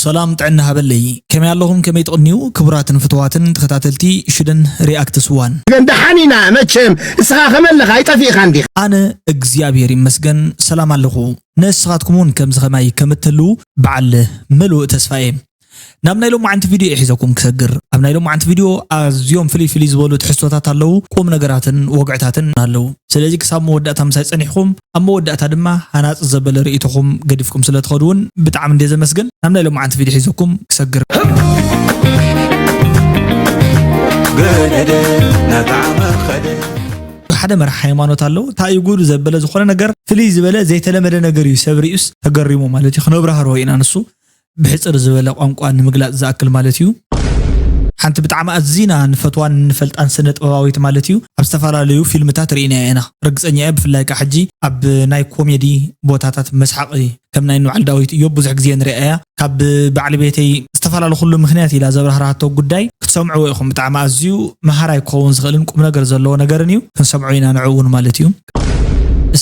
ሰላም ጥዕና ሃበለይ። ከመይ ኣለኹም? ከመይ ትቕንዩ? ክቡራትን ፍቱዋትን ተኸታተልቲ ሽደን ሪኣክትስ ዋን። ግን ደሓን ኢና መቸም። እስኻ ከመለኻ ኣይጠፊእኻ እንዲኻ። ኣነ እግዚኣብሔር ይመስገን ሰላም ኣለኹ። ንስኻትኩም እውን ከምዚ ኸማይ ከም እትህልዉ በዓል ምሉእ ተስፋ እየ። ናብ ናይ ሎማዓንቲ ቪድዮ እየ ሒዘኩም ክሰግር። ኣብ ናይ ሎማዓንቲ ቪድዮ ኣዝዮም ፍልይ ፍልይ ዝበሉ ትሕዝቶታት ኣለዉ፣ ቁም ነገራትን ወግዕታትን ኣለዉ። ስለዚ ክሳብ መወዳእታ ምሳይ ጸኒሕኩም፣ ኣብ መወዳእታ ድማ ሃናጺ ዘበለ ርእይቶኹም ገዲፍኩም ስለ ትኸዱ እውን ብጣዕሚ እንድየ ዘመስግን። ናብ ናይ ሎማዓንቲ ቪድዮ ሒዘኩም ክሰግር። ገደደ ነታ መኸደ ሓደ መራሕ ሃይማኖት ኣሎ። እንታይ እዩ ጉዱ ዘበለ ዝኾነ ነገር ፍልይ ዝበለ ዘይተለመደ ነገር እዩ። ሰብ ሪኡስ ተገሪሙ ማለት እዩ። ክነብራህርሆ ኢና ንሱ ብሕጽር ዝበለ ቋንቋ ንምግላጽ ዝኣክል ማለት እዩ። ሓንቲ ብጣዕሚ ኣዚና ንፈትዋን ንፈልጣን ስነ ጥበባዊት ማለት እዩ ኣብ ዝተፈላለዩ ፊልምታት ርኢናያ ኢና። ርግጸኛ እየ ብፍላይ ከኣ ሕጂ ኣብ ናይ ኮሜዲ ቦታታት መስሓቒ ከም ናይ ንበዓል ዳዊት እዮብ ብዙሕ ግዜ ንሪኣ እያ። ካብ በዓል ቤተይ ዝተፈላለዩ ኩሉ ምኽንያት ኢላ ዘብራህራሃቶ ጉዳይ ክትሰምዕዎ ኢኹም። ብጣዕሚ ኣዝዩ መሃራይ ክኸውን ዝኽእልን ቁም ነገር ዘለዎ ነገርን እዩ። ክንሰምዖ ኢና ንዕኡ እውን ማለት እዩ።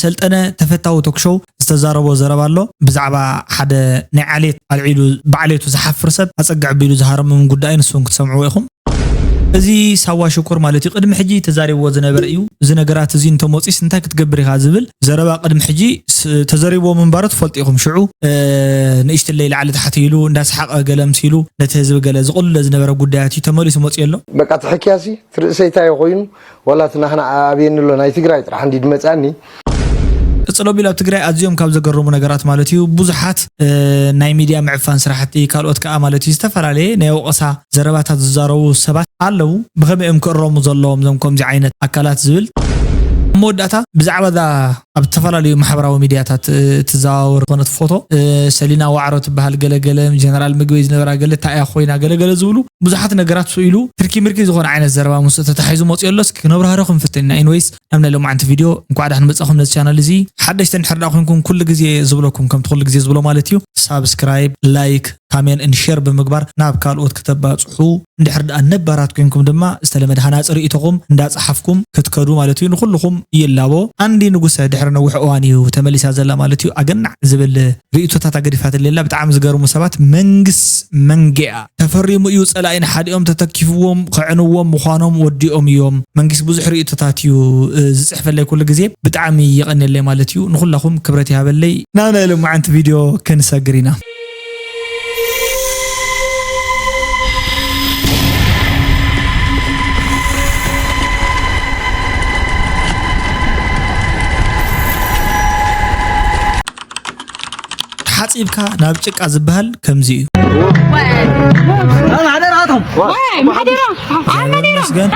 ሰልጠነ ተፈታዊ ቶክሾው ዝተዛረቦ ዘረባ ኣሎ። ብዛዕባ ሓደ ናይ ዓሌት ኣልዒሉ ብዓሌቱ ዝሓፍር ሰብ ኣጸግዕ ኣቢሉ ዝሃረሞም ጉዳይ ንስኹም ክትሰምዕዎ ኢኹም። እዚ ሳዋ ሽኮር ማለት እዩ ቅድሚ ሕጂ ተዛሪብዎ ዝነበረ እዩ። እዚ ነገራት እዚ እንተመፂስ እንታይ ክትገብር ኢኻ ዝብል ዘረባ ቅድሚ ሕጂ ተዘሪብዎ ምንባሩ ትፈልጡ ኢኹም። ሽዑ ንእሽትለይ ላዕሊ ታሕቲ ኢሉ እንዳሰሓቐ ገለ ምስ ኢሉ ነቲ ህዝቢ ገለ ዝቕልለ ዝነበረ ጉዳያት እዩ ተመሊሱ መፅኡ ኣሎ። በቃ ትሕክያሲ ትርእሰይታዮ ኮይኑ ዋላ እቲ ናህና ኣብየኒ ኣሎ ናይ ትግራይ ጥራሕ እንዲ ድመፃኒ። ቅፅሎ ቢሉ ኣብ ትግራይ ኣዝዮም ካብ ዘገርሙ ነገራት ማለት እዩ ብዙሓት ናይ ሚድያ ምዕፋን ስራሕቲ ካልኦት ከዓ ማለት እዩ ዝተፈላለየ ናይ ወቐሳ ዘረባታት ዝዛረቡ ሰባት ኣለዉ። ብኸመይ እዮም ክእረሙ ዘለዎም እዞም ከምዚ ዓይነት ኣካላት ዝብል ኣብ መወዳእታ ብዛዕባ እዛ ኣብ ዝተፈላለዩ ማሕበራዊ ሚድያታት ትዘዋወር ዝኾነት ፎቶ ሰሊና ዋዕሮ ትበሃል ገለገለ ጀነራል ምግበይ ዝነበራ ገለ እንታይ እያ ኮይና ገለገለ ዝብሉ ብዙሓት ነገራት ስኢሉ ትርኪ ምርኪ ዝኾነ ዓይነት ዘረባ ምስ ተታሒዙ መፅኡ ኣሎ። እስኪ ክነብራህርኹም ፍትን ኢና። ኢንወይስ ናብ ናይ ሎማዓንቲ ቪድዮ እንኳዕ ዳሕን መጻኹም ነዚ ቻናል እዚ ሓደሽቲ እንድሕር ዳ ኮይንኩም ኩሉ ግዜ ዝብለኩም ከምቲ ኩሉ ግዜ ዝብሎ ማለት እዩ ሳብስክራይብ ላይክ ካሜን እንድ ሼር ብምግባር ናብ ካልኦት ከተባፅሑ እንድሕር ዳ ነባራት ኮይንኩም ድማ ዝተለመደ ሃናፂ ርእይቶኹም እንዳፀሓፍኩም ክትከዱ ማለት እዩ ንኩልኹም ይላቦ። ኣንዲ ንጉሰ ድሕሪ ነዊሕ እዋን እዩ ተመሊሳ ዘላ ማለት እዩ ኣገናዕ ዝብል ርእይቶታት ኣገዲፋትለይ ኣላ። ብጣዕሚ ዝገርሙ ሰባት መንግስ መንጌኣ ተፈሪሙ እዩ ጸላኢ ንሓዲኦም ተተኪፍዎም ከዕንዎም ምዃኖም ወዲኦም እዮም። መንግስ ብዙሕ ርእይቶታት እዩ ዝጽሕፈለይ ኩሉ ግዜ ብጣዕሚ የቐንየለይ ማለት እዩ። ንኹላኹም ክብረት ይሃበለይ። ናብ ናይ ሎማዓንቲ ቪድዮ ክንሰግር ኢና። ተሓጺብካ ናብ ጭቃ ዝበሃል ከምዚ እዩ። ኣም ሓደራቶም ዋይ ማሕደራ ኣመዴራ መስገን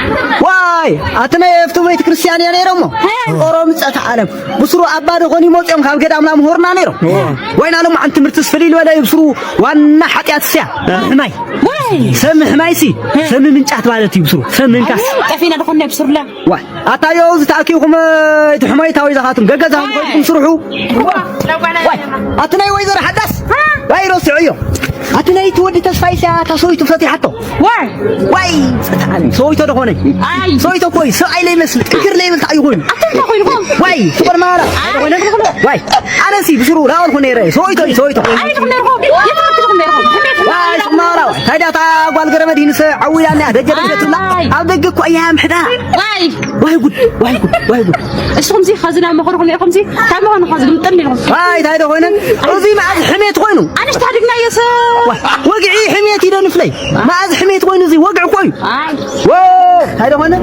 ዋይ ኣቲ ናይ ኣብቲ ቤተ ክርስቲያን እያ ነይሮሞ ኦሮም ጸት ዓለም ብስሩ ኣባ ደኾን ይመጽኦም ካብ ገዳምና ምሁርና ነይሮም ወይና ሎም ዓን ትምህርቲ ስፍል ኢልበለ ብስሩ ዋና ሓጢኣት ስያ ሕማይ ዋይ ሰሚ ሕማይ ሲ ሰሚ ምንጫት ማለት እዩ ብስሩ ሰሚ ምንካስ ጠፊና ደኾን ናይ ብስሩላ ዋይ ኣታዮ እዚ ተኣኪብኩም እቲ ሕሞይታዊ ዘኻትም ገገዛኹም ኮይንኩም ስርሑ። ዋይ ኣቲ ናይ ወይዘሮ ሓዳስ ዋይ ረስዑዮ ኣቲ ናይ እቲ ወዲ ተስፋይ ሲያ እታ ሰበይቱ ፈቲሓቶ። ዋይ ዋይ ሰበይቶ ደኾነ ኣይ ሰበይቶ ኮይ ሰብኣይ ለይመስል ጥንክር ለይብል ተኣዩ ኮይኑ ኣቶም እንታይ ኮይንኩም ዋይ ስቆር ማራ ኣይኾነ ዋይ ኣነሲ ብስሩ ላወልኩ ነይረ ሰበይቶ እዩ ሰበይቶ ኣይትኩም ነርኩም የትኩም ነርኩም ዋይ ስማራ ታዲያ እታ ጓል ገረመድ ይንሰ ዓዊዳና ደጀ ደጀትላ ኣብ ደገ እኮ እያ ምሕዳ ዋይ ዋይ ጉድ ዋይ ጉድ ዋይ ጉድ እስኹም ዚ ኸዚ ናብ መኸርኹም ኢኹም ዚ ካብ መኸኑ ኸዚ ግምጥል ኢኹም ዋይ እንታይ ዶ ኮይነ እዚ መዓዝ ሕሜት ኮይኑ ኣንሽ ታድግና የሰ ወግዒ ሕሜት ኢዶ ንፍለይ መዓዝ ሕሜት ኮይኑ እዚ ወግዒ እኮ እዩ እንታይ ዶ ኮይነ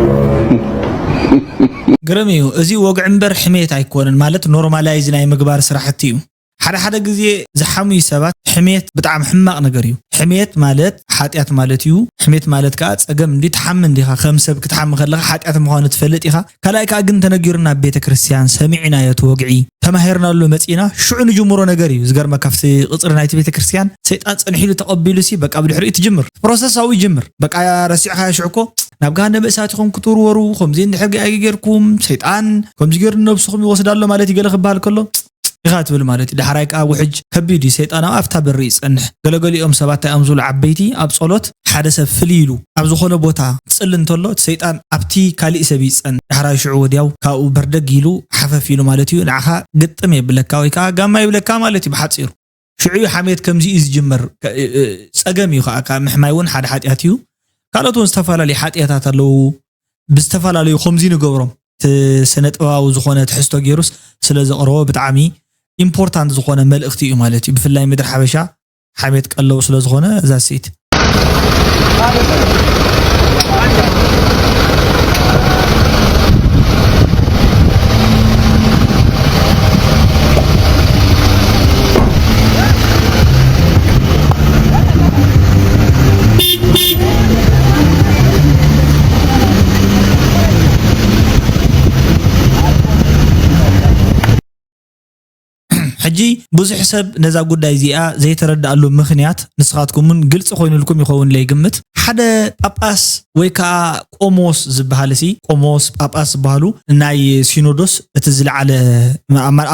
ግርም እዩ እዚ ወግዒ እምበር ሕሜት ኣይኮነን ማለት ኖርማላይዝ ናይ ምግባር ስራሕቲ እዩ ሓደ ሓደ ግዜ ዝሓምዩ ሰባት ሕሜት ብጣዕሚ ሕማቕ ነገር እዩ። ሕሜት ማለት ሓጢኣት ማለት እዩ። ሕሜት ማለት ከዓ ፀገም እንዲ ትሓሚ እንዲኻ ከም ሰብ ክትሓሚ ከለኻ ሓጢኣት ምዃኑ ትፈልጥ ኢኻ። ካልኣይ ከዓ ግን ተነጊሩና ኣብ ቤተ ክርስትያን ሰሚዕናዮ እቲ ወግዒ ተማሂርናሉ መፂና ሽዑ ንጅምሮ ነገር እዩ። ዝገርመካ ኣብቲ ቅፅሪ ናይቲ ቤተ ክርስትያን ሰይጣን ፀኒሒሉ ተቐቢሉሲ በቃ ብድሕሪኡ ትጅምር ፕሮሰሳዊ ይጅምር በቃ ረሲዕኻዮ ሽዑ እኮ ናብ ገሃነመ እሳት ኢኹም ክትውርወሩ ከምዚ እንድሕር ገይርኩም ሰይጣን ከምዚ ገይሩ ንነብስኹም ይወስዳ ኣሎ ማለት እዩ ገለ ክበሃል ከሎ ኢኻ ትብል ማለት እዩ። ዳሕራይ ከኣ ውሕጅ ከቢድ እዩ። ሰይጣን ኣብ ኣፍታ በሪ ይጸንሕ። ገለገሊኦም ሰባት እንታይ እዮም ዝብሉ ዓበይቲ ኣብ ጸሎት ሓደ ሰብ ፍልይ ኢሉ ኣብ ዝኾነ ቦታ ክጽሊ እንተሎ እቲ ሰይጣን ኣብቲ ካሊእ ሰብ ይጸንሕ። ዳሕራይ ሽዑ ወዲያው ካብኡ በርደግ ኢሉ ሓፈፍ ኢሉ ማለት እዩ ንዓኻ ግጥም የብለካ ወይ ከኣ ጋማ ይብለካ ማለት እዩ ብሓጺሩ። ሽዑ እዩ ሓሜት ከምዚ እዩ ዝጅመር። ከ- እ- እ- ጸገም እዩ ከዓ፣ ካብ ምሕማይ እውን ሓደ ሓጢኣት እዩ። ካልኦት እውን ዝተፈላለዩ ሓጢኣታት ኣለዉ። ብዝተፈላለዩ ከምዚ ንገብሮም። እቲ ስነ ጥበባዊ ዝኾነ ትሕዝቶ ገይሩስ ስለ ዘቕረቦ ብጣዕሚ ኢምፖርታንት ዝኾነ መልእኽቲ እዩ ማለት እዩ። ብፍላይ ምድሪ ሓበሻ ሓሜት ቀለው ስለ ዝኾነ እዛ ሴት ሕጂ ብዙሕ ሰብ ነዛ ጉዳይ እዚኣ ዘይተረድኣሉ ምኽንያት ንስኻትኩምን ግልፂ ኮይኑልኩም ይኸውን ኢለ ይግምት። ሓደ ጳጳስ ወይ ከዓ ቆሞስ ዝበሃል ሲ፣ ቆሞስ ጳጳስ ዝበሃሉ ናይ ሲኖዶስ እቲ ዝለዓለ፣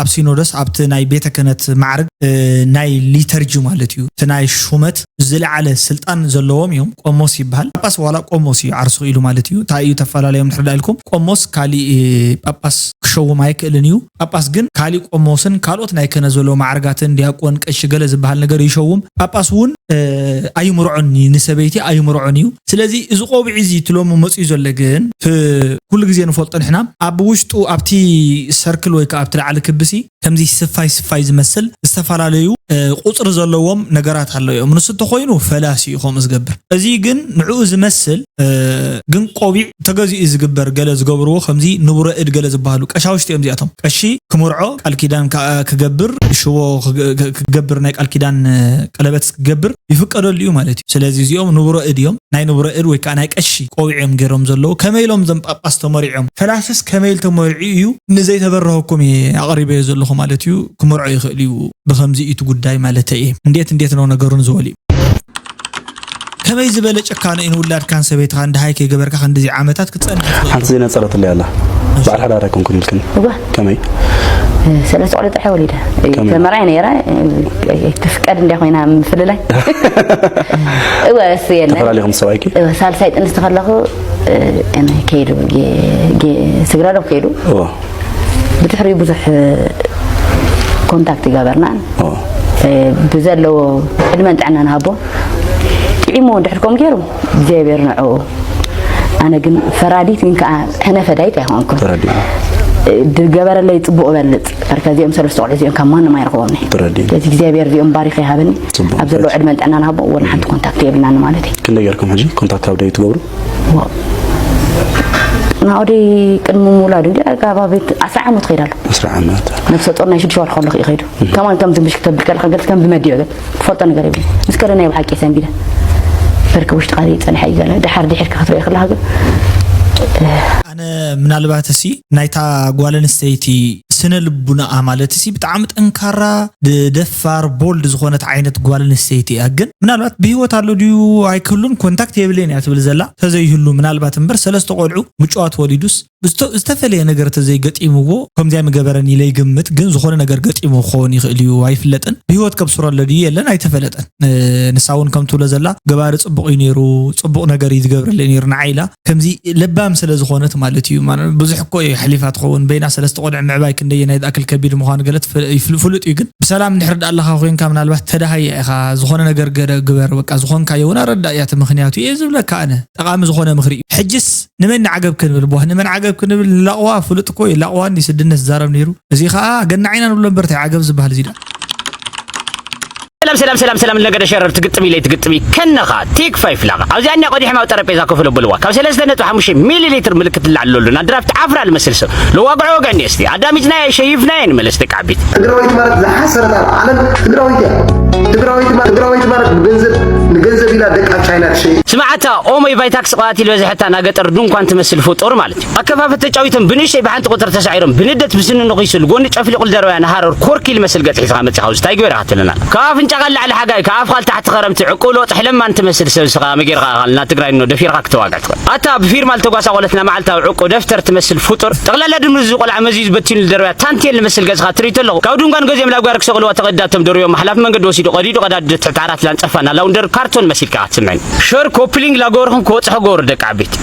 ኣብ ሲኖዶስ ኣብቲ ናይ ቤተ ክህነት ማዕርግ እ፣ ናይ ሊተርጂ ማለት እዩ። እቲ ናይ ሹመት ዝለዓለ ስልጣን ዘለዎም እዮም። ቆሞስ ይበሃል። ጳጳስ ዋላ ቆሞስ እዩ ዓርሱ ኢሉ ማለት እዩ። እንታይ እዩ ተፈላለዮም እንድሕር ዳኢልኩም፣ ቆሞስ ካሊእ እ፣ ጳጳስ ክሸውም ኣይክእልን እዩ። ጳጳስ ግን ካሊእ ቆሞስን ካልኦት ናይ ክህነት ዘለዎ ማዕርጋትን ዲያቆን፣ ቀሺ ገለ ዝበሃል ነገር ይሸውም። ጳጳስ እውን እ፣ ኣይምርዖን እዩ፣ ንሰበይቲ ኣይምርዖን እዩ። ስለዚ እዚ ቆቢዕ እዚ እቲ ሎሚ መፅኡ ዘሎ ግን እ፣ ኩሉ ግዜ ንፈልጦ ንሕና ኣብ ውሽጡ ኣብቲ ሰርክል ወይ ከዓ ኣብቲ ላዕሊ ክብሲ ከምዚ ስፋይ ስፋይ ዝመስል ዝተፈላለዩ እ፣ ቁፅሪ ዘለዎም ነገራት ኣለዉ እዮም። ንሱ እንተኮይኑ ፈላሲ እዩ ከምኡ ዝገብር። እዚ ግን ንዕኡ ዝመስል እ፣ ግን ቆቢዕ ተገዚኡ ዝግበር ገለ ዝገብርዎ ከምዚ ንቡረ እድ ገለ ዝበሃሉ ቀሻውሽቲ እዮም እዚኣቶም። ቀሺ ክምርዖ ቃል ኪዳን ከ- ክገብር ሽቦ ክገ- ክገብር ናይ ቃል ኪዳን እ፣ ቀለበት ክገብር ይፍቀደሉ እዩ ማለት እዩ። ስለዚ እዚኦም ንቡረ እድ እዮም። ናይ ንቡረ እድ ወይ ከዓ ናይ ቀሺ ቆቢዕ እዮም ገይሮም ዘለዉ። ከመይ ኢሎም እዞም ጳጳስ ተመሪዖም? ፈላስስ ከመይ ኢል ተመሪዑ እዩ? ንዘይተበረኸኩም እየ ኣቕሪበዮ ዘለኹ ማለት እዩ። ክመርዖ ይኽእል እዩ። ብኸምዚ እዩ እቲ ጉዳይ ማለት እየ። እንዴት እንዴት ነው ነገሩን ዝበሉ እዩ። ከመይ ዝበለ ጨካነ እዩ ንውላድካን ሰበይትኻን ደሃይ ከይገበርካ ክንድዚ ዓመታት ክትጸንሕ ትኽእል? ሓንቲ ዘይነጸረትለይ ኣላ። በዓል ሓዳር ኣይኮንኩን ኢልክን። እዋ። ከመይ? ሰለስተ ቆልዑ ጥራሕ ወሊዳ። ከመይ? ተመርዓይ ነይራ፣ ትፍቀድ እንድያ ኮይና ምፍልላይ። እወ፣ እሱ የለን። ተፈላለኹም ሰብኣይኪ? እወ፣ ሳልሳይ ጥንስቲ ከለኹ፣ እ፣ ከይዱ፣ ጌ-፣ ጌ-፣ ስግረ ዶብ ከይዱ። እወ። ብድሕሪኡ ብዙሕ ኮንታክት ይገበርና። እወ። እ፣ ብዘለዎ ዕድመን ጥዕናን ሃቦ። ጥዒሙ እንድሕር ከምኡ ገይሩ፣ እግዚኣብሔር ንዕኡ። ኣነ ግን ፈራዲት ግን ከኣ ሕነ ፈዳይት ኣይኮንኩን። ተረዲኡ። እ፣ ዝገበረለይ ጽቡቕ እበልጽ። በርካ እዚኦም ሰለስተ ቆልዑ እዚኦም ካብ ማንም ኣይረኽቦምኒ። ተረዲኡ። ስለዚ እግዚኣብሔር እዚኦም ባሪኽ ይሃበኒ። ጽቡቕ። ኣብ ዘለዎ ዕድመን ጥዕናን ሃቦ፣ ወላ ሓንቲ ኮንታክት የብልናን ማለት እዩ። ክንደይ ጌርኩም ሕጂ ኮንታክት ኣብ ደይ ትገብሩ? ዋ-፣ ናኦደይ ቅድሚ ምውላዱ እንዲ ኣጋባቢት ዓስራ ዓመት ከይዳ ኣሎ። ዓስራ ዓመት። ነፍሰ ጡር ናይ ሽዱሽተ ወርሒ ከለኹ እዩ ከይዱ። እህ። ከማን ከምዚ ምሽ ክተብል ከለኻ ገለ ከም ብመዲዮ ገለ ትፈልጦ ነገር የብለይ። ምስ ከደ ናይ ብሓቂ ሰንቢደ። በርኪ ውሽጥኻ ዘይጸንሐ እዩ ዘሎ። ደሓር ድሒርካ ክትሪኦ ከለኻ ግን፣ ኣነ ምናልባት እሲ ናይታ ጓል ኣንስተይቲ ስነ ልቡናኣ ማለት እሲ ብጣዕሚ ጠንካራ፣ ድ-፣ ደፋር፣ ቦልድ ዝኾነት ዓይነት ጓል ኣንስተይቲ እያ። ግን ምናልባት ብህይወት ኣሎ ድዩ ኣይክህሉን ኮንታክት የብለይን እያ ትብል ዘላ። ተዘይህሉ ምናልባት እምበር ሰለስተ ቆልዑ ምጭዋት ወሊዱስ ዝተ-፣ ዝተፈለየ ነገር ተዘይገጢምዎ ከምዚኣ ምገበረን ኢለ ይግምት። ግን ዝኾነ ነገር ገጢሙ ክኸውን ይኽእል እዩ፣ ኣይፍለጥን። ብህይወት ከብስሮ ኣሎ ድዩ የለን ኣይተፈለጠን። እ፣ ንሳ እውን ከም ትብሎ ዘላ ገባሪ ጽቡቕ እዩ ነይሩ፣ ጽቡቕ ነገር እዩ ዝገብረለይ ነይሩ ንዓይ ኢላ። ከምዚ ለባም ስለ ዝኾነት ማለት እዩ። ማለ-፣ ብዙሕ እኮ እዩ ኣሕሊፋ ትኸውን። በይና ሰለስተ ቆልዑ ምዕባይ ክንደየናይ ዝኣክል ከቢድ ምዃኑ ገለ ትፈ-፣ ይፍል-፣ ፍሉጥ እዩ። ግን ብሰላም እንድሕር ደኣ ኣለኻ ኮይንካ ምናልባት ተዳሃየ ኢኻ። ዝኾነ ነገር ገረ ግበር፣ በቃ ዝኾንካዮ እውን ኣረዳእያ እቲ ምኽንያቱ እየ ዝብለካ ኣነ። ጠቓሚ ዝኾነ ምኽሪ እዩ። ሕጅስ ንመን ንዓገብ ክንብል? ቧህ፣ ንመን ዓገብ ክንብል? ንላቕዋ ፍሉጥ እኮ እዩ። ላቕዋ እንዲ ስድነት ዝዛረብ ነይሩ። እዚ ኸኣ ገናዕ ኢና ንብሎ እምበር፣ እንታይ ዓገብ ዝበሃል እዚ ደኣ? ሰላም፣ ሰላም፣ ሰላም፣ ሰላም፣ ነገደ ሸረር ትግጥም ኢለይ ትግጥም ከነኻ ቴክ ፋይፍ ላኻ። ኣብዚኣ እኒኣ ቆዲሕም ኣብ ጠረጴዛ ኮፍ ለብልዋ። ካብ ሰለስተ ነጥቢ ሓሙሽተ ሚሊ ሊትር ምልክት ትላዓል ለሉና ድራፍት ዓፍራ ልመስል ሰብ። ለዋግዖ ወገን እስቲ። ኣዳሚጅናዮ፣ ሸይፍናዮ ንመለስ ደቂ ዓቢት። ትግራወይቲ ማለት ዝሓሰረት ኣብ ዓለም ትግራወይቲ እያ። ትግራወይቲ ማ-፣ ትግራወይቲ ማለት ንገንዘብ፣ ንገንዘብ ኢላ ደቃ ቻይና ትሸይጥ። ስማዓታ ኦሞይ ቫይታክስ ቀባቲል በዝሐታ ናገጠር ድንኳን ትመስል ፍጡር ማለት እዩ። ኣከፋፈት ተጫዊቶም ብንእሽተይ ብሓንቲ ቁጥር ተሳዒሮም ብንደት ብስኒ ንኺሱ ልጎኒ ጨፍሊቑ ልደረባያ ንሃረር ኮርኪ ልመስል ገጽ ሒዝኻ መጺኻ ውስታይ ግበራ ትለና። ካብ ኣፍንጫኻ ንላዕሊ ሓጋይ፣ ካብ ኣፍኻ ንታሕቲ ኸረምቲ፣ ዕቁብ ሎጥ ሕለማን ትመስል ሰብ ስኻ መጌርካ ኣኻልና ትግራይ እኖ ደፊርካ ክተዋግዕ ትኽእል። ኣታ ብፊርማ ልተጓሳቖለትና መዓልታዊ ዕቁብ ደፍተር ትመስል ፍጡር፣ ጠቕላላ ድምር እዚ ቆልዓ መዚዙ በቲኑ ልደርብያ ታንቴል ልመስል ገጽኻ ትርኢ ተለኹ። ካብ ድንኳን ገዚኦም ላብ ጋሪ ክሰቕልዋ ተቐዲዳቶም ደርብዮም ሓላፊ መንገዲ ወሲዱ ቀዲዱ ቀዳዲ ትሕቲ ዓራት ላንጸፋና ላውንደር ካርቶን መሲልካ ክትስምዐኒ። ሸር ኮፕሊንግ ላገበርኹም ክወጽሑ ገበሩ ደቂ ዓበይቲ።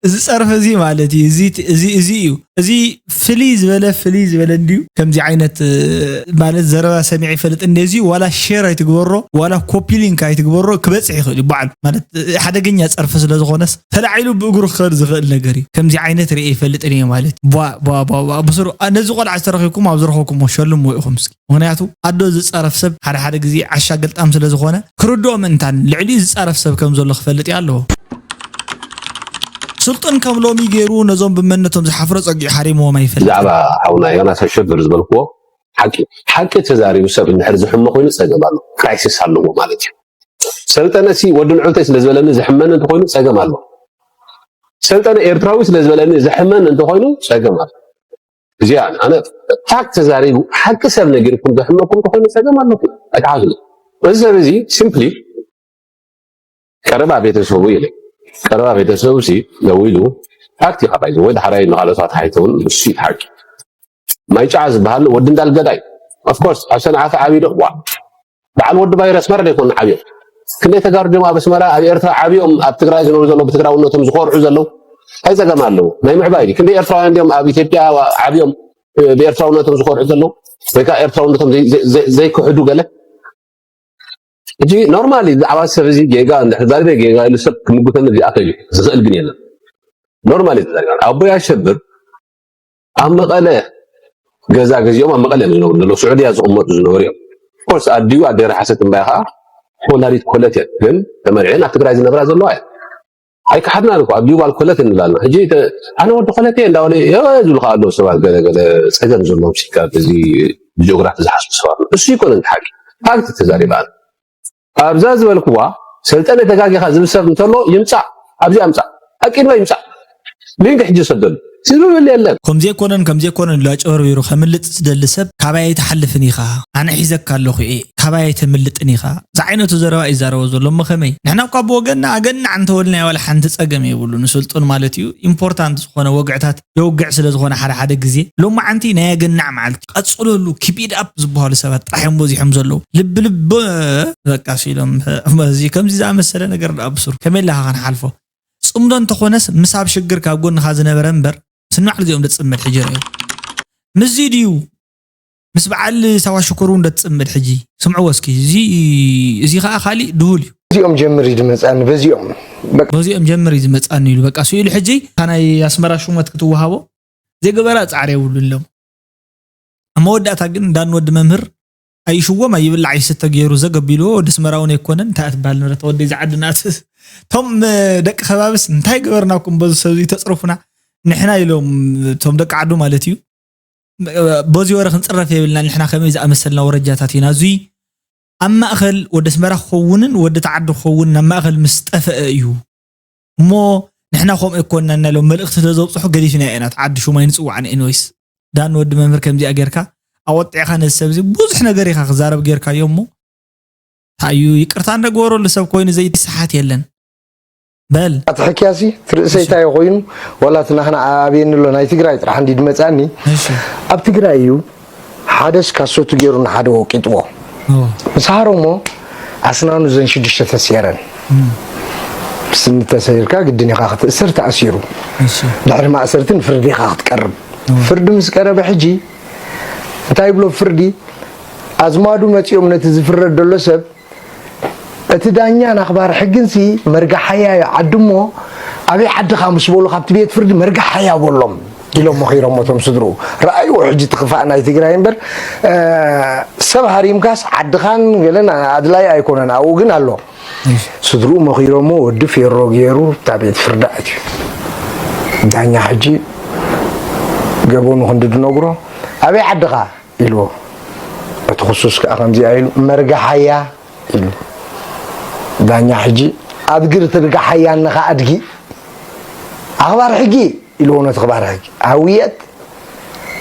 እዚ ጸርፊ እዚ ማለት እዩ። እዚ፣ እዚ፣ እዚ እዩ። እዚ ፍልይ ዝበለ፣ ፍልይ ዝበለ እንድዩ። ከምዚ ዓይነት፣ እ፣ ማለት ዘረባ ሰሚዐ ይፈልጥ እንደ እዚ ዋላ ሼር ኣይትግበሮ፣ ዋላ ኮፒ ሊንክ ኣይትግበሮ፣ ክበጽሕ ይኽእል እዩ። በዓል ማለት፣ እ፣ ሓደገኛ ጸርፊ ስለ ዝኾነስ ተላዒሉ ብእግሩ ክኸድ ዝኽእል ነገር እዩ። ከምዚ ዓይነት ርእየ ይፈልጥ እየ ማለት እዩ። ቧ፣ ቧ፣ ቧ፣ ቧ፣ ብስሩ፣ አ፣ ነዚ ቆልዓ ዝተረኺብኩም ኣብ ዝረኸብኩሞ ሸልምዎ ኢኹም እስኪ። ምኽንያቱ ኣዶ ዝጻረፍ ሰብ ሓደ ሓደ ግዜ ዓሻ ገልጣም ስለ ዝኾነ ክርድኦ ምእንታን ልዕሊኡ ዝጻረፍ ሰብ ከም ዘሎ ክፈልጥ እየ ኣለዎ። ስልጡን ከም ሎሚ ገይሩ ነዞም ብመንነቶም ዝሓፍሮ ጸጊዑ ሓሪምዎም ኣይፈልጥን። ብዛዕባ ሓውና ዮናስ ኣሸብር ዝበልክዎ ሓቂ፣ ሓቂ ተዛሪቡ ሰብ እንድሕር ዝሕመ ኮይኑ ጸገም ኣሎ፣ ክራይሲስ ኣለዎ ማለት እዩ። ሰልጠነ ሲ ወዲ ንዑልተይ ስለ ዝበለኒ ዝሕመኒ እንተኾይኑ ጸገም ኣሎ። ሰልጠነ ኤርትራዊ ስለ ዝበለኒ ዝሕመኒ እንተኾይኑ ጸገም ኣሎ። እዚኣ ኣነ ፋክት ተዛሪቡ ሓቂ ሰብ ነጊርኩም ዘሕመኩም እንተኾይኑ ጸገም ኣለኩም። ኣይትሓዝኑ። እዚ ሰብ እዚ ሲምፕሊ ቀረባ ቤተሰቡ ኢለ፣ ቀረባ ቤተሰቡ ሲ ደዊሉ፣ ፋክት ኢኻ ባይዘ ወይ ዳሕራይ ንኻልኦት ኣተሓይተውን እሱ እዩ ሓቂ። ማይ ጨዓ ዝበሃል ወዲ እንዳልገዳይ፣ ኦፍኮርስ ኣብ ሰንዓፈ ዓብዩ ዶ? ዋ፣ በዓል ወዲ ባይረ ኣስመራ ዶ ኣይኮኑን ዓብዮም? ክንደይ ተጋሩ ድዮም ኣብ ኣስመራ፣ ኣብ ኤርትራ ዓብዮም ኣብ ትግራይ ዝነብሩ ዘለዉ ብትግራውነቶም ዝኾርዑ ዘለዉ? እንታይ ጸገም ኣለዎ? ናይ ምዕባይ ድዩ? ክንደይ ኤርትራውያን ድዮም ኣብ ኢትዮጵያ ዓብዮም፣ እ፣ ብኤርትራውነቶም ዝኾርዑ ዘለዉ? ወይ ከዓ ኤርትራውነቶም ዘይ-፣ ዘይ-፣ ዘይ-፣ ዘይክሕዱ ገለ? ሕጂ ኖርማሊ ብዛዕባ ሰብ እዚ ጌጋ እንድሕር ዛሪበ ጌጋ ኢሉ ሰብ ክምጉተኒ ዝኣኽል እዩ። ዝኽእል ግን የለን። ኖርማሊ ተዛሪባ። ኣቦይ ኣሸብር ኣብ መቐለ ገዛ ገዚኦም ኣብ መቐለ እዮም ዝነብሩ ዘለዉ። ስዑድያ ዝቕመጡ ዝነበሩ እዮም። ኦፍኮርስ ኣዲኡ ኣደይ ረሓሰት እምባያ ከዓ ተወላዲት ኮለት እየን። ግን ተመርዕየን ኣብ ትግራይ ዝነብራ ዘለዋ እየን። ኣይከሓድናን እኮ፣ ኣዲኡ ጓል ኮለት እንብላ ኣለና። ሕጂ ተ-፣ ኣነ ወዲ ኮለት እየ እንዳበለ የ-፣ ዝብሉ ከዓ ኣለዉ ሰባት፣ ገለ ገለ ጸገም ዘለዎም ሲካ በዚ ጂኦግራፊ ዝሓስቡ ሰባት። እሱ ይኮነን ሓቂ። ፋክት ተዛሪባ ኣነ። ኣብዛ ዝበልክዋ ሰልጠነ ተጋጊኻ ዝብል ሰብ እንተሎ ይምጻእ፣ ኣብዚ ኣምጻእ። ኣቂድማ ይምጻእ። ሊንክ ሕጂ ሰደሉ። ዝብል የለን። ከምዚ ኣይኮነን፣ ከምዚ ኣይኮነን ኢሉ ኣጭበርቢሩ ከምልጥ ዝደሊ ሰብ ካባይ ኣይትሓልፍን ኢኻ። ኣነ ሒዘካ ኣለኹ እየ፣ ካባይ ኣይተምልጥን ኢኻ። ዝዓይነቱ ዘረባ እዩ ዝዛረቦ ዘሎ። እሞ ከመይ? ንሕና እኳ ብወገንና ኣገናዕ እንተበልናዮ ዋላ ሓንቲ ጸገም የብሉ። ንስልጡን ማለት እዩ ኢምፖርታንት ዝኾነ ወግዕታት የውግዕ ስለ ዝኾነ ሓደ ሓደ ግዜ ሎማዓንቲ ናይ ኣገናዕ መዓልቲ ቀጽለሉ፣ ኪፕ ኢት ኣፕ ዝበሃሉ ሰባት ጥራሕ እዮም በዚሖም ዘለዉ። ልቢ ልቢ በቃ ሲሎም እዚ ከምዚ ዝኣመሰለ ነገር ደኣ ብሱር ከመይ ኢልካ ክንሓልፎ? ጽምዶ እንተኾነስ ምስ ኣብ ሽግር ካብ ጎንኻ ዝነበረ እምበር ስማዕ ልዚኦም ደጽምድ ሕጂ ርኣዩ። ምስዚ ድዩ ምስ በዓል ሳዋ ሽኮር እውን ደትጽምድ ሕጂ? ስምዕዎ እስኪ። እዚ፣ እዚ ኸኣ ካሊእ ድሁል እዩ። በዚኦም ጀምር እዩ ዝመጽኣኒ፣ በዚኦም። በቃ። በዚኦም ጀምር እዩ ዝመጽኣኒ ኢሉ። በቃ፣ ስኢሉ ሕጂ እታ ናይ ኣስመራ ሹመት ክትወሃቦ ዘይገበራ ጻዕሪ የብሉን ኢሎም። ኣብ መወዳእታ ግን እንዳን ወዲ መምህር ኣይሽዎም ኣይብላዕ ኣይስተ ገይሩ ዘገቢልዎ ወዲ ኣስመራ እውን ኣይኮነን። እንታይ እያ ትበሃል ንብረት ወደይ ዝዓዲ ናትስ። እቶም፣ እ፣ ደቂ ከባብስ እንታይ ገበርናኩም በዚ ሰብ እዚ ተጽርፉና? ንሕና ኢሎም እቶም ደቂ ዓዱ ማለት እዩ። በዚ ወረ ክንጽረፍ የብልና። ንሕና ከመይ ዝኣመሰልና ወረጃታት ኢና። እዙይ ኣብ ማእኸል ወዲ ኣስመራ ክኸውንን ወዲ ተዓዲ ክኸውንን ኣብ ማእኸል ምስ ጠፈአ እዩ። እሞ ንሕና ከምኡ ኣይኮንና እናሎም መልእኽቲ ተዘብጽሑ ገዲፍና ኢና። ተዓዲ ሹም ኣይንጽዋዕን። ኤኒዌይስ፣ ዳን ወዲ መምህር ከምዚኣ ጌርካ ኣወጢዕካ ነዚ ሰብ እዚ ብዙሕ ነገር ኢኻ ክዛረብ ጌርካዮ እሞ፣ እንታይ እዩ ይቅርታ እንደግበረሉ ሰብ ኮይኑ ዘይስሓት የለን። በል። ኣቲ ሕክያሲ፣ እቲ ርእሰይ እሺ። እንታይ ኮይኑ፣ ዋላ እቲ ናህና ኣብየኒ ኣሎ፣ ናይ ትግራይ ጥራሕ እንዲ ድመጻኒ። እሺ። ኣብ ትግራይ እዩ፣ ሓደስ ካሶቱ ገይሩ ንሓደ ወቂጥዎ። ኦ። ምስ ሃረሞ፣ ኣስናኑ ዘን ሽዱሽተ ተሰይረን። እም። ስኒ ተሰይርካ ግድን ኢኻ ክትእሰር፣ ተኣሲሩ። እሺ። ድሕሪ ማእሰርቲ ንፍርዲ ኢኻ ክትቀርብ። ኦ። ፍርዲ ምስ ቀረበ ሕጂ፣ እንታይ ይብሎ ፍርዲ? ኣዝማዱ መጺኦም ነቲ ዝፍረድ ዘሎ ሰብ፣ እቲ ዳኛን ኣኽባር ሕግንሲ መርጋሓያ እዩ ዓዲ እሞ፣ ኣበይ ዓድኻ ምስ በሉ፣ ካብቲ ቤት ፍርዲ መርጋሓያ በሎም ኢሎም መኺሮም እቶም ስድርኡ። ረኣይዎ ሕጂ እቲ ክፋእ ናይ ትግራይ እምበር፣ እ፣ ሰብ ሃሪምካስ ዓድኻን ገለን ኣድላይ ኣይኮነን፣ ኣብኡ ግን ኣሎ። እሺ። ስድርኡ መኺሮሞ፣ ወዲ ፌሮ ገይሩ እታ ቤት ፍርዲ ኣትዩ። ዳኛ ሕጂ ገበኑ ክንዲ ድነግሮ፣ ኣበይ ዓድኻ? ኢልዎ። እቲ ክሱስ ከኣ ከምዚኣ ኢሉ፣ መርጋሓያ ኢሉ። ዳኛ ሕጂ፣ ኣድግር ትርጋሓያ እነኻ ኣድጊ፣ ኣኽባር ሕጊ ኢልዎ ነቲ ኣኽባር ሕጊ። ኣውየት፣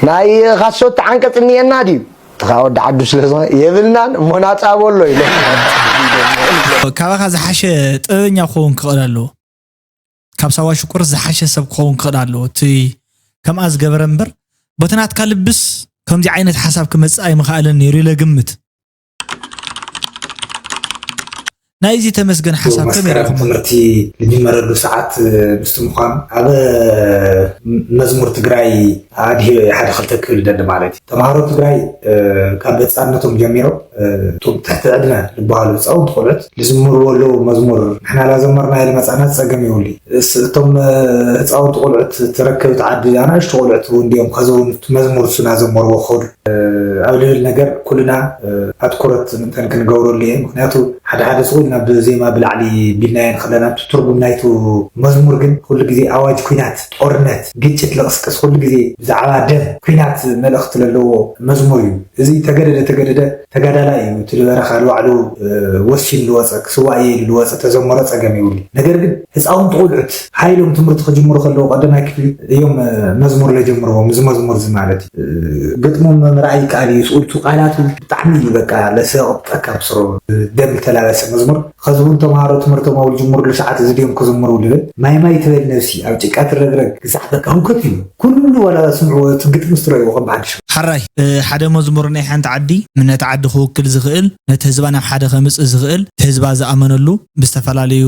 ናይ ካሶት ዓንቀጽ እኒኤና ድዩ? እቲ ኸኣ ወዲ ዓዱ ስለ ዝኾነ፣ የብልናን እሞ ናጻ በሎ ኢሉ። ካባኻ ዝሓሸ ጥበበኛ ክኸውን ክኽእል ኣለዎ። ካብ ሳዋ ሽኮር ዝሓሸ ሰብ ክኸውን ክኽእል ኣለዎ። እቲ ከምኣ ዝገበረ እምበር፣ በቲ ናትካ ልብስ ከምዚ ዓይነት ሓሳብ ክመጽእ ኣይምኸኣለን ነይሩ ኢለ ግምት። ናይዚ ተመስገን ሓሳብ ከመይ መስከረም ርኢኹሞ? ትምህርቲ ልጅመረሉ ሰዓት ምስቲ ምዃኑ ኣብ መዝሙር ትግራይ ኣድሂበ ሓደ ክልተ ክብል ደሊ ማለት እዩ። ተምሃሮ ትግራይ ካብ ህፃንነቶም ጀሚሮም እቶም ትሕቲ ዕድመ ዝበሃሉ ህፃውንቲ ቆልዑት ዝዝምርዎ ኣለዉ መዝሙር ንሕና ላዘመርና የለ መፃና ፀገም የብሉ። እቶም ህፃውንቲ ቆልዑት ተረከብቲ ዓዲ ኣናእሽቱ ቆልዑት እውን ድዮም ከዘውንቱ መዝሙር እሱ ናዘመርዎ ክኸዱ ኣብ ልብል ነገር ኩልና ኣትኩረት ምእንተን ክንገብረሉ እየ። ምክንያቱ ሓደ ሓደ ስቕ ኢልና ብዜማ ብላዕሊ ቢልናዮ ንኸለና እቲ ትርጉም ናይቲ መዝሙር ግን ኩሉ ግዜ ኣዋጅ ኲናት፣ ጦርነት፣ ግጭት ልቕስቅስ ኩሉ ግዜ ብዛዕባ ደም ኲናት መልእኽቲ ለለዎ መዝሙር እዩ። እዚ ተገደደ ተገደደ ተጋዳላይ እዩ። እቲ ዝበረኻ ንባዕሉ ወሲኑ ዝወፀ ክስዋእ እየ ኢሉ ዝወፀ ተዘመሮ ፀገም የብሉ። ነገር ግን ህፃውንቲ ቆልዑት ሓይሎም ትምህርቲ ክጅምሩ ከለዉ ቀዳማይ ክፍሊ እዮም መዝሙር ለጀምርዎም። እዚ መዝሙር እዚ ማለት እዩ ግጥሙ ምርኣይ ይከኣል እዩ። ስኡልቱ ቃላቱ ብጣዕሚ እዩ በቃ ለሰቕጠካ ብስሩ ደም ተላበሰ መዝሙር። ኸዚ እውን ተምሃሮ ትምህርቶም ኣብ ዝጅምርሉ ሰዓት እዚ ድዮም ክዝምሩ ልብል ማይ ማይ ትበል ነብሲ ኣብ ጭቃ ትረግረግ ግዛዕ በቃ ህውከት እዩ። ኩሉ ዋላ ስምዕዎ እቲ ግጥሚ ስትረእይዎ ከም ብሓድሽ ሓራይ ሓደ መዝሙር ናይ ሓንቲ ዓዲ ነቲ ዓዲ ክውክል ዝኽእል ነቲ ህዝባ ናብ ሓደ ከምፅእ ዝኽእል እቲ ህዝባ ዝኣመነሉ ብዝተፈላለዩ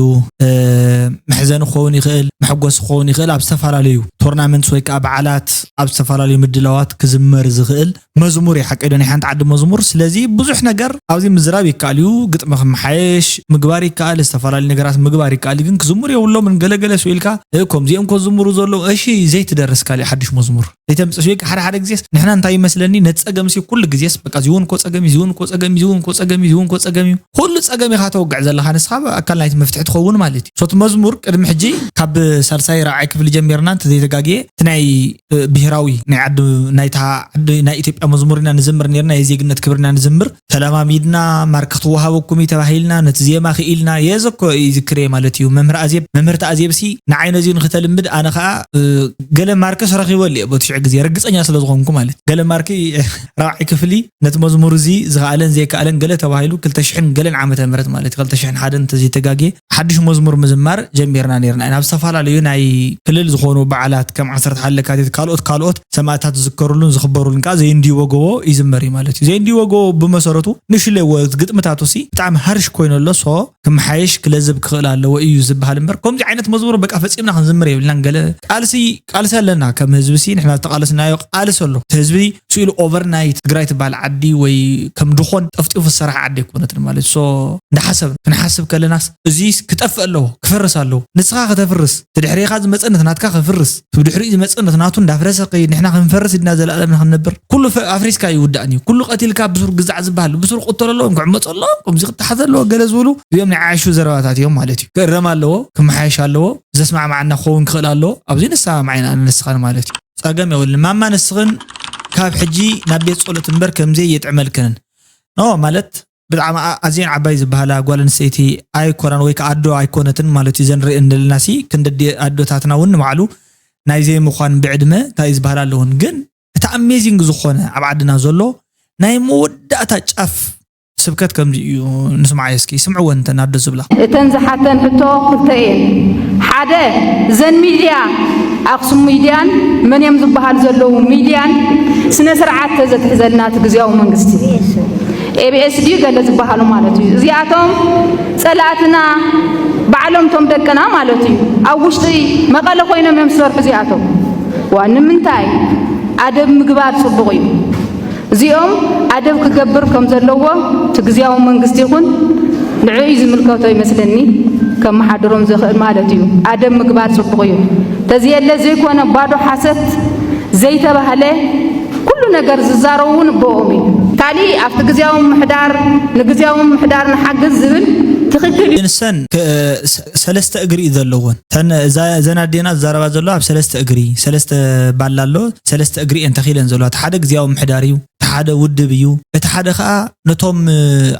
መሕዘኒ ክኸውን ይኽእል፣ መሐጎሲ ክኸውን ይኽእል፣ ኣብ ዝተፈላለዩ ቶርናመንትስ ወይ ከዓ በዓላት ኣብ ዝተፈላለዩ ምድላዋት ክዝመር ዝኽእል መዝሙር እዩ። ሓቀይ ዶ ናይ ሓንቲ ዓዲ መዝሙር? ስለዚ ብዙሕ ነገር ኣብዚ ምዝራብ ይከኣል እዩ። ግጥሚ ክመሓየሽ ምግባር ይከኣል፣ ዝተፈላለዩ ነገራት ምግባር ይከኣል እዩ። ግን ክዝምሩ የብሎምን ገለገለ ስኢልካ ከምዚኦም ኮ ዝምሩ ዘለዉ እሺ ዘይትደርስ ካሊእ ሓድሽ መዝሙር ዘይተምፅእ ስኢልካ ሓደ ሓደ ግዜስ ንሕና እንታይ ይመስለኒ ነቲ ፀገም ሲ ኩሉ ግዜስ በቃ እዚውን ኮ ፀገም እዩ እዚውን ኮ ፀገም እዩ እዚውን ኮ ፀገም እዩ እዚውን ኮ ፀገም እዩ ኩሉ ፀገም ኢኻ ተወግዕ ዘለኻ ንስኻ ኣካል ናይቲ መፍትሒ ትኸውን ማለት እዩ። ሶቲ መዝሙር ቅድሚ ሕጂ ካብ ሳልሳይ ራብዓይ ክፍሊ ጀሚርና እንተዘይተጋግየ እቲ ናይ ብሄራዊ ናይ ዓዲ ናይታ ዓዲ ናይ ኢትዮጵያ መዝሙር ኢና ንዝምር ነርና የዜግነት ክብርና ንዝምር ተለማሚድና ማርክ ክትወሃበኩም እዩ ተባሂልና ነቲ ዜማ ክኢልና የዘኮ ይዝክር እየ ማለት እዩ። መምህር ኣዜብ መምህርቲ ኣዜብ ሲ ንዓይ ነዚኡ ንክተልምድ ኣነ ከዓ ገለ ማርክስ ረኪበሉ እየ በቲ ሽዑ ግዜ ርግፀኛ ስለ ዝኾንኩ ማለት ገለ ማርክ ራብዓይ ክፍሊ ነቲ መዝሙር እዚ ዝኸኣለን ዘይከኣለን ገለ ተባሂሉ ክልተ ሽሕን ገለን ዓመተ ምህረት ማለት እዩ ክልተ ሽሕን ሓደን እንተዘይተጋግየ ሓድሽ መዝሙር ምዝማር ጀሚርና ነርና ኢና። ኣብ ዝተፈላለዩ ናይ ክልል ዝኾኑ በዓላት ከም ዓሰርተ ሓደ ለካቲት ካልኦት ካልኦት ሰማእታት ዝዝከሩሉን ዝኽበሩሉን ከዓ ዘየንድይዎ ጎቦ ይዝመር እዩ ማለት እዩ። ዘየንድይዎ ጎቦ ብመሰረቱ ንሽለዎ ግጥምታቱ ሲ ብጣዕሚ ሃርሽ ኮይኑ ኣሎ። ሶ ክመሓየሽ ክለዝብ ክኽእል ኣለዎ እዩ ዝበሃል እምበር ከምዚ ዓይነት መዝሙር በቃ ፈፂምና ክንዝምር የብልናን። ገለ ቃልሲ ቃልሲ ኣለና ከም ህዝቢ ሲ ንሕና ዝተቃለስናዮ ቃልሲ ኣሎ። እቲ ህዝቢ ስኢሉ ኦቨርናይት ትግራይ ትበሃል ዓዲ ወይ ከም ድኾን ጠፍጢፉ ዝሰራሕ ዓዲ ኣይኮነትን ማለት ሶ እንዳሓሰብ ክንሓስብ ከለናስ እዚስ ክጠፍእ ኣለዎ ክፈርስ ኣለዎ ንስኻ ከተፍርስ እቲ ድሕሬኻ ዝመፀ ነቲ ናትካ ከፍርስ እቲ ብድሕሪኡ ዝመፀ ነቲ ናቱ እንዳፍረሰ ከይድ ንሕና ክንፈርስ ኢድና ዘለኣለምና ክንነብር ኩሉ ኣፍሪስካ ይውዳእን እዩ ኩሉ ቀቲልካ ብሱር ግዛዕ ዝበሃል ብሱር ቅተሎ ኣለዎም ክዕመፁ ኣለዎም ከምዚ ክተሓዘ ኣለዎ ገለ ዝብሉ እዚኦም ናይ ዓሹ ዘረባታት እዮም ማለት እዩ። ክእረም ኣለዎ ክመሓየሽ ኣለዎ ዘስማዕማዓና ክኸውን ክኽእል ኣለዎ ኣብዚ ንሰማማዕ ኢና ንስኻን ማለት እዩ። ፀገም የብልን ማማ ንስኽን ካብ ሕጂ ናብ ቤት ፀሎት እምበር ከምዘይ የጥዕመልክንን ኖ ማለት ብጣዕሚ ኣዝየን ዓባይ ዝበሃላ ጓል ኣንስተይቲ ኣይኮናን ወይ ከዓ ኣዶ ኣይኮነትን ማለት እዩ። ዘን ርእን ዘለና ሲ ክንደዲ ኣዶታትና እውን ንባዕሉ ናይ ዘይምዃን ብዕድመ እንታይ ዝበሃል ኣለውን ግን እቲ ኣሜዚንግ ዝኾነ ኣብ ዓድና ዘሎ ናይ መወዳእታ ጫፍ ስብከት ከምዚ እዩ። ንስምዓዮ እስኪ ስምዕወን እንተን ኣዶ ዝብላ። እተን ዝሓተን ሕቶ ክልተ እየን። ሓደ እዘን ሚድያ ኣክሱም ሚድያን መን እዮም ዝበሃሉ ዘለዉ ሚድያን ስነ ስርዓት ተዘትሕዘልና እቲ ግዝያዊ መንግስቲ ኤቢኤስ ድዩ ገለ ዝበሃሉ ማለት እዩ። እዚኣቶም ፀላእትና ባዕሎም ቶም ደቅና ማለት እዩ። ኣብ ውሽጢ መቐለ ኮይኖም እዮም ዝሰርሑ እዚኣቶም። ዋ ንምንታይ ኣደብ ምግባር ፅቡቕ እዩ። እዚኦም ኣደብ ክገብር ከም ዘለዎ እቲ ግዝያዊ መንግስቲ ይኹን ንዕኡ ዝምልከቶ ይመስለኒ ከመሓድሮም ዝኽእል ማለት እዩ። ኣደብ ምግባር ፅቡቕ እዩ። ተዝየለ ዘይኮነ ባዶ ሓሰት ዘይተባህለ ኩሉ ነገር ዝዛረቡ እውን እቦኦም እዩ። ካሊእ ኣብቲ ግዝያዊ ምምሕዳር ንግዝያዊ ምምሕዳር ንሓግዝ ዝብል ትኽክል እዩ። ንሰን ሰለስተ እግሪ እዩ ዘለወን። እዘን ኣዴና ዝዛረባ ዘለዋ ኣብ ሰለስተ እግሪ ሰለስተ ባላ ኣሎ ሰለስተ እግሪ እየን ተኺለን ዘለዋ። እቲ ሓደ ግዝያዊ ምምሕዳር እዩ። እቲ ሓደ ውድብ እዩ። እቲ ሓደ ከዓ ነቶም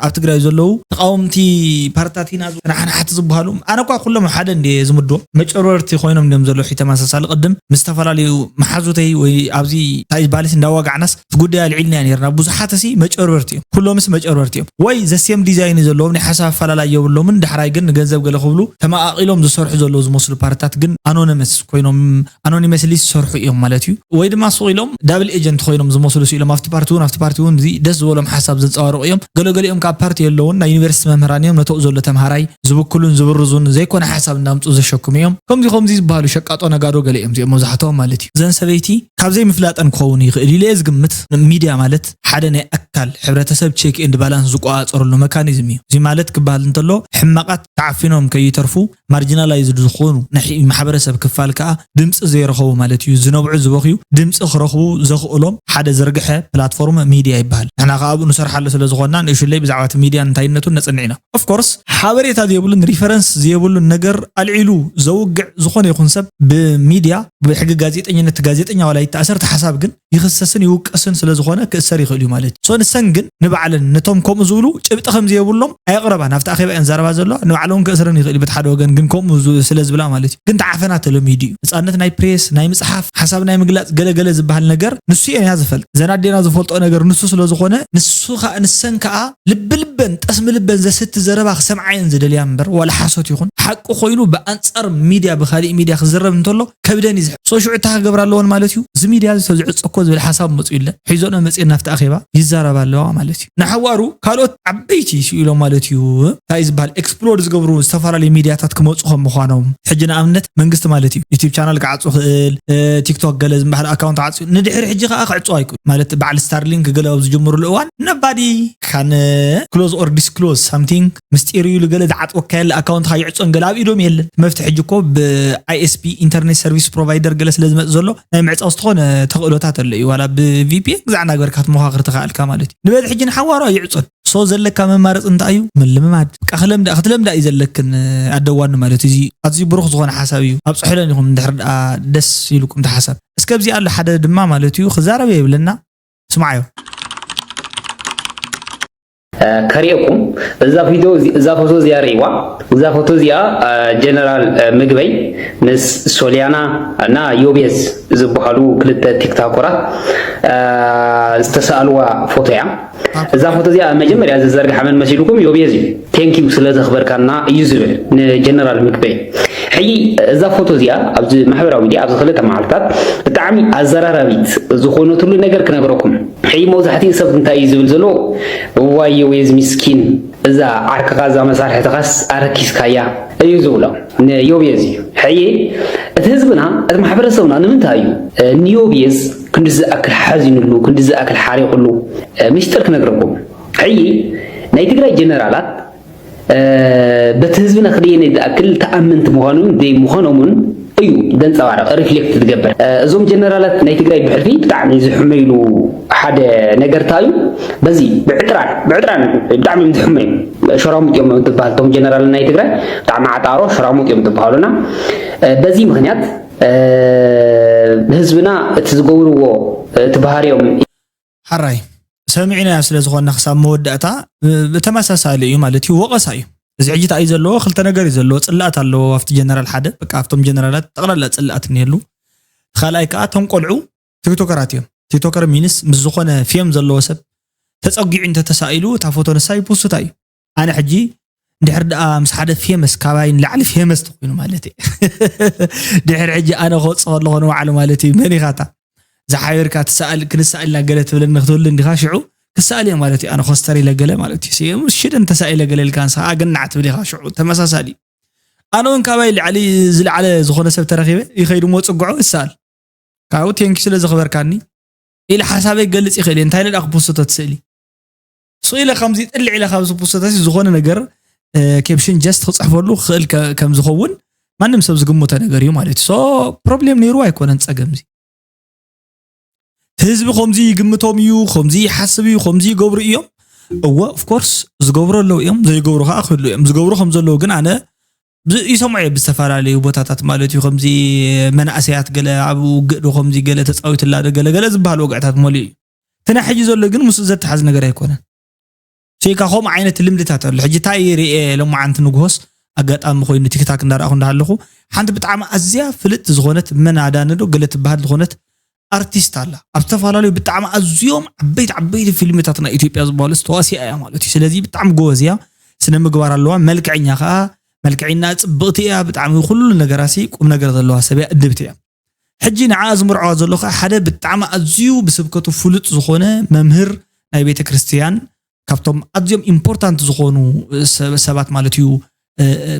ኣብ ትግራይ ዘለዉ ተቃወምቲ ፓርትታት ኢና ንሓናሓቲ ዝበሃሉ ኣነ እኳ ኩሎም ሓደ እንደ ዝምድቦ መጨረርቲ ኮይኖም እዮም ዘለዉ። ተመሳሳሊ ቅድም ምስ ዝተፈላለዩ መሓዙተይ ወይ ኣብዚ እንታይ ባሊስ እንዳዋጋዕናስ እቲ ጉዳይ ኣልዒልና ነርና። ብዙሓት ሲ መጨረርቲ እዮም። ኩሎምስ መጨረርቲ እዮም። ወይ ዘሴም ዲዛይን ዘለዎም ናይ ሓሳብ ኣፈላላይ የብሎምን። ዳሕራይ ግን ንገንዘብ ገለ ክብሉ ተመቃቂሎም ዝሰርሑ ዘለዉ ዝመስሉ ፓርትታት ግን ኣኖነመስ ኮይኖም ኣኖኒመስሊ ዝሰርሑ እዮም ማለት እዩ። ወይ ድማ ስቕ ኢሎም ዳብል ኤጀንት ኮይኖም ዝመስሉ ስኢሎም ኣብቲ ፓርቲ እውን ኣብቲ ፓርቲ እውን እዚ ደስ ዝበሎም ሓሳብ ዘንፀባርቑ እዮም። ገለገሊኦም ካብ ፓርቲ የለውን፣ ናይ ዩኒቨርሲቲ መምህራን እዮም። ነተኡ ዘሎ ተምሃራይ ዝብክሉን ዝብርዙን ዘይኮነ ሓሳብ እናምፁ ዘሸክሙ እዮም። ከምዚ ከምዚ ዝበሃሉ ሸቃጦ ነጋዶ ገለ እዮም እዚኦም መብዛሕትኦም ማለት እዩ። እዘን ሰበይቲ ካብ ዘይምፍላጠን ክኸውን ይኽእል ኢለ እየ ዝግምት። ሚድያ ማለት ሓደ ናይ ኣካል ሕብረተሰብ ቼክ ኤንድ ባላንስ ዝቆፃፀረሉ መካኒዝም እዩ። እዚ ማለት ክበሃል እንተሎ ሕማቃት ተዓፊኖም ከይተርፉ ማርጂናላይዝድ ዝኾኑ ናይ ማሕበረሰብ ክፋል ከዓ ድምፂ ዘይረኸቡ ማለት እዩ። ዝነብዑ ዝበኽዩ ድምፂ ክረኽቡ ዘኽእሎም ሓደ ዝርግሐ ፕላትፎርም ሚድያ ይበሃል። ንሕና ከዓ ኣብኡ ንሰርሓሉ ስለ ዝኾንና ንእሹለይ ብዛዕባ እቲ ሚድያን እንታይነቱን ነፅንዕ ኢና። ኦፍኮርስ ሓበሬታ ዘይብሉን ሪፈረንስ ዘይብሉን ነገር ኣልዒሉ ዘውግዕ ዝኾነ ይኹን ሰብ ብሚድያ ብሕጊ ጋዜጠኝነት ጋዜጠኛ ዋላ ይተኣሰር፣ እቲ ሓሳብ ግን ይኽሰስን ይውቀስን ስለ ዝኾነ ክእሰር ይኽእል እዩ ማለት እዩ። ሶ ንሰን ግን ንባዕለን ነቶም ከምኡ ዝብሉ ጭብጢ ከም ዘየብሎም ኣየቕረባን፣ ኣብቲ ኣኼባ እየን ዘረባ ዘለዋ። ንባዕለን ክእስረን ይኽእል እዩ በቲ ሓደ ወገን፣ ግን ከምኡ ዝ- ስለ ዝብላ ማለት እዩ። ግን ተዓፈና ተለሚዱ እዩ። ነፃነት ናይ ፕሬስ፣ ናይ ምፅሓፍ፣ ሓሳብ ናይ ምግላፅ ገለገለ ዝበሃል ነገር ንሱ እየን እያ ዝፈልጥ። ዘን ኣዴና ዝፈልጦ ነገር ንሱ ስለ ዝኾነ ንሱ ከዓ ንሰን ከዓ ልቢ ልበን ጠስሚ ልበን ዘስቲ ዘረባ ክሰምዓየን ዝደልያ እምበር ዋላ ሓሶት ይኹን ሓቂ ኮይኑ ብኣንፃር ሚድያ ብካሊእ ሚድያ ክዝረብ እንተሎ ከብደን ይዝሕ። ሶ ሽዑ እንታይ ክገብራ ኣለወን ማለት እዩ? እዚ ሚድያ እዚ ሰብ ዝዕፀ እኮ ዝብል ሓሳብ መፅኡ ኢለን ሒዞን መፅኤን ናብቲ ኣኼባ ይዛረባ ኣለዋ ማለት እዩ። ንሓዋሩ ካልኦት ዓበይቲ ስኢሎም ማለት እዩ። እንታይ ዝበሃል ኤክስፕሎድ ዝገብሩ ዝተፈላለዩ ሚድያታት ክመፁ ከም ምዃኖም ሕጂ ንኣብነት መንግስቲ ማለት እዩ ዩቲብ ቻናል ክዓፁ ክእል፣ ቲክቶክ ገለ ዝበሃል ኣካውንት ዓፅዩ ንድሕሪ ሕጂ ከዓ ክዕፁ ኣይክእሉ ማለት በዓል ስታርሊንክ ገለ ኣብ ዝጅምሩሉ እዋን ነባዲ ካን ክሎዝ ኦር ዲስክሎዝ ሳምቲንግ ምስጢር እዩ ገለ ዝዓጥወካ የለ ኣካውንትካ ይዕፆን ገለ ኣብ ኢዶም የለን። መፍትሒ ሕጂ እኮ ብ ኣይ ኤስ ፒ ኢንተርኔት ሰርቪስ ፕሮቫይደር ገለ ስለ ዝመፅ ዘሎ ናይ ምዕፃው ዝተኾነ ተኽእሎታት ኣሎ እዩ። ዋላ ብ ቪ ፒ ኤን ግዛዕ እናገበርካ ክትመኻኽር ትኽኣልካ ማለት እዩ። ንበዚ ሕጂ ንሓዋሩ ኣይዕፆን። ሶ ዘለካ መማረፂ እንታይ እዩ? ምልምማድ። በቃ ክለምዳ ክትለምዳ እዩ ዘለክን ኣደዋኒ ማለት እዩ። እዚ ኣዝዩ ብሩኽ ዝኾነ ሓሳብ እዩ። ኣብፅሑለን ኢኹም እንድሕር ደኣ ደስ ኢሉኩም እቲ ሓሳብ። እስከ ኣብዚ ኣሎ ሓደ ድማ ማለት እዩ ክዛረብ የብለና። ስማዓዮ። ከርእየኩም እዛ ቪድዮ እዚ- እዛ ፎቶ እዚኣ ርእይዋ። እዛ ፎቶ እዚኣ ጀነራል ምግበይ ምስ ሶሊያና እና ዮቤዝ ዝበሃሉ ክልተ ቲክታኮራት ዝተሰኣልዋ ፎቶ እያ። እዛ ፎቶ እዚኣ መጀመርያ ዘዘርግሓ መን መሲልኩም? ዮቤዝ እዩ። ቴንኪዩ ስለ ዘኽበርካና እዩ ዝብል ንጀነራል ምግበይ። ሕጂ እዛ ፎቶ እዚኣ ኣብዚ ማሕበራዊ ሚድያ ኣብዚ ክልተ መዓልታት ብጣዕሚ ኣዘራራቢት ዝኾነትሉ ነገር ክነግረኩም። ሕጂ መብዛሕትኡ ሰብ እንታይ እዩ ዝብል ዘሎ? እዋይ ዮቤዝ ሚስኪን፣ እዛ ዓርክኻ እዛ መሳርሕትኻስ ኣረኪስካያ እዩ ዝብሎ ንዮቤዝ እዩ። ሕጂ እቲ ህዝብና እቲ ማሕበረሰብና ንምንታይ እዩ ንዮቤዝ ክንዲ ዝኣክል ሓዚኑሉ ክንዲ ዝኣክል ሓሪቑሉ? ሚስጥር ክነግረኩም። ሕጂ ናይ ትግራይ ጀነራላት በቲ ህዝብና ክደየነ ዝኣክል ተኣመንቲ ምዃኖምን ዘይምዃኖምን እዩ ዘንፀባርቕ ሪፍሌክት ዝገብር። እዞም ጀነራላት ናይ ትግራይ ብሕልፊ ብጣዕሚ ዝሕመይሉ ሓደ ነገር እንታይ እዩ? በዚ ብዕጥራን ብዕጥራን ብጣዕሚ እዮም ዝሕመዩ። ሸራሙጥ እዮም ትበሃል እቶም ጀነራል ናይ ትግራይ ብጣዕሚ ዓጣሮ ሸራሙጥ እዮም ትበሃሉና። በዚ ምክንያት ህዝብና እቲ ዝገብርዎ እቲ ባህርዮም ሓራይ ሰሚዕናዮ ስለ ዝኾንና ክሳብ መወዳእታ ብተመሳሳሊ እዩ ማለት እዩ። ወቐሳ እዩ እዚ ሕጂ እንታይ እዩ ዘለዎ? ክልተ ነገር እዩ ዘለዎ። ፅላኣት ኣለዎ ኣብቲ ጀነራል ሓደ በቃ ኣብቶም ጀነራላት ጠቕላላ ፅላኣት እኒሀሉ። ካልኣይ ከዓ እቶም ቆልዑ ቲክቶከራት እዮም። ቲክቶከር ሚንስ ምስ ዝኾነ ፌም ዘለዎ ሰብ ተፀጊዑ እንተተሳኢሉ እታ ፎቶ ንሳ ይፖስታ እዩ። ኣነ ሕጂ እንድሕር ደኣ ምስ ሓደ ፌመስ ካባይ ንላዕሊ ፌመስ ተኮይኑ ማለት እየ። ድሕሪ ሕጂ ኣነ ክወፅእ ከለኹ ንባዕሉ ማለት እዩ መን ኢኻ እታ ዝሓበርካ ትሰኣል ክንሰኣል ኢና ገለ ትብለኒ ክትብለኒ እንዲኻ ሽዑ ክሰኣል እየ ማለት እዩ። ኣነ ኮስተር ኢለ ገለ ማለት እዩ። ስየ ምስ ሽደን ተሳኢለ ገለ ኢልካ ንስኻ ኣገናዕ ትብል ኢኻ ሽዑ ተመሳሳሊ እዩ። ኣነ እውን ካባይ ልዕሊ ዝለዓለ ዝኾነ ሰብ ተረኺበ ይኸይድ እሞ ፅግዖ ይሰኣል ካብኡ ቴንኪ ስለ ዘኽበርካኒ ኢለ ሓሳበይ ክገልፅ ይኽእል እየ። እንታይ ኢለ ደኣ ክፖስቶ እቲ ስእሊ? ስቕ ኢለ ከምዚ ጥልዕ ኢለ ካብ ዝፖስቶ እዚ ዝኾነ ነገር ኬፕሽን ጀስት ክፅሕፈሉ ክኽእል ከም ዝኸውን ማንም ሰብ ዝግምቶ ነገር እዩ ማለት እዩ። ሶ ፕሮብሌም ነይሩ ኣይኮነን ፀገም እዚ። ህዝቢ ከምዚ ይግምቶም እዩ፣ ከምዚ ይሓስብ እዩ፣ ከምዚ ይገብሩ እዮም። እወ ኦፍኮርስ ዝገብሩ ኣለዉ እዮም፣ ዘይገብሩ ከዓ ክህሉ እዮም። ዝገብሩ ከም ዘለዉ ግን ኣነ ይሰምዖ እየ ብዝተፈላለዩ ቦታታት ማለት እዩ። ከምዚ መናእሰያት ገለ ኣብ ውግእ ዶ ከምዚ ገለ ተፃዊትላ ዶ ገለ ገለ ዝበሃል ወግዕታት መሊኡ እዩ። እቲ ናይ ሕጂ ዘሎ ግን ምስኡ ዘተሓዝ ነገር ኣይኮነን። ሲካ ከምኡ ዓይነት ልምድታት ኣሎ። ሕጂ እንታይ ርኤ ሎማዓንቲ ንግሆስ ኣጋጣሚ ኮይኑ ቲክታክ እንዳረኣኹ እንዳሃለኹ ሓንቲ ብጣዕሚ ኣዝያ ፍልጥቲ ዝኾነት መን ኣዳነ ዶ ገለ ትበሃል ዝኾነት ኣርቲስት ኣላ ኣብ ዝተፈላለዩ ብጣዕሚ ኣዝዮም ዓበይቲ ዓበይቲ ፊልምታት ናይ ኢትዮጵያ ዝበሃሉ ተዋሲኣ እያ ማለት እዩ። ስለዚ ብጣዕሚ ጎበዝ እያ፣ ስነ ምግባር ኣለዋ፣ መልክዐኛ ከዓ መልክዐኛ ፅብቕቲ እያ፣ ብጣዕሚ ኩሉ ነገራሲ ቁም ነገር ዘለዋ ሰብ እያ፣ እድብቲ እያ። ሕጂ ንዓ ዝምርዓዋ ዘሎ ከዓ ሓደ ብጣዕሚ ኣዝዩ ብስብከቱ ፍሉጥ ዝኾነ መምህር ናይ ቤተ ክርስቲያን ካብቶም ኣዝዮም ኢምፖርታንት ዝኾኑ ሰብ- ሰባት ማለት እዩ።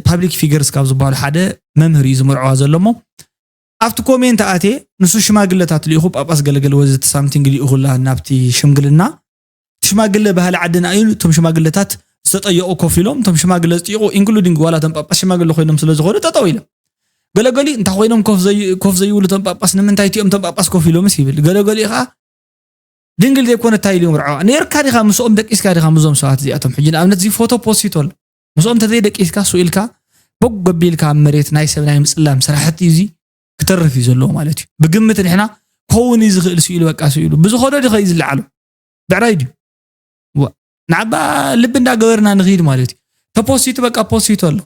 ፓብሊክ ፊገርስ ካብ ዝበሃሉ ሓደ መምህር እዩ ዝምርዓዋ ዘሎ እሞ ኣብቲ ኮሜንት ኣቴ ንሱ ሽማግለታት ልኢኹ ጳጳስ ገለገለ ወዘተ ሳምቲንግ ልኢኹላ ናብቲ ሽምግልና እቲ ሽማግለ ባህሊ ዓድና እዩ። እቶም ሽማግለታት ዝተጠየቑ ኮፍ ኢሎም እቶም ሽማግለ ዝጥይቑ ኢንክሉዲንግ ዋላ እቶም ጳጳስ ሽማግለ ኮይኖም ስለ ዝኾኑ ጠጠው ኢሎም ገለገሊ እንታይ ኮይኖም ኮፍ ዘይ- ኮፍ ዘይብሉ እቶም ጳጳስ ንምንታይ እቲኦም እቶም ጳጳስ ኮፍ ኢሎምስ ይብል ገለገሊ ከዓ ድንግል ዘይኮነ እንታይ ኢሉ ይምርዖ ነርካ ዲኻ ምስኦም ደቂስካ ዲኻ ምዞም ሰባት እዚኣቶም ሕጂ ንኣብነት እዚ ፎቶ ፖስቶ ኣሎ ምስኦም እንተዘይደቂስካ ስኢልካ ቦግ ገቢልካ ኣብ መሬት ናይ ሰብ ናይ ምፅላም ስራሕቲ እዚ ክተርፍ እዩ ዘለዎ ማለት እዩ ብግምት ንሕና ክኸውን እዩ ዝኽእል ስኢሉ በቃ ስኢሉ ብዝኸዶ ዲኸ እዩ ዝለዓሉ ብዕራይ ድዩ ንዓባ ልቢ እንዳገበርና ንኽይድ ማለት እዩ ተፖስቱ በቃ ፖስቱ ኣሎ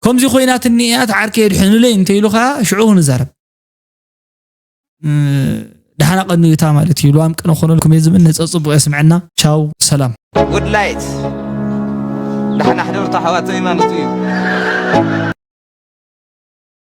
ከምዚ ኮይናትኒ እያ ዓርከይ የድሕኑለይ እንተኢሉ ከዓ ሽዑ ክንዛረብ ደሓና ቀንዩታ ማለት እዩ ልዋም ቅነ ኮነልኩም እየ ዝብል ነፀ ፅቡቅ የስምዐና ቻው ሰላም ጉድ ላይት ዳሕና ሕደርቱ ኣሕዋተይ ማለት እዩ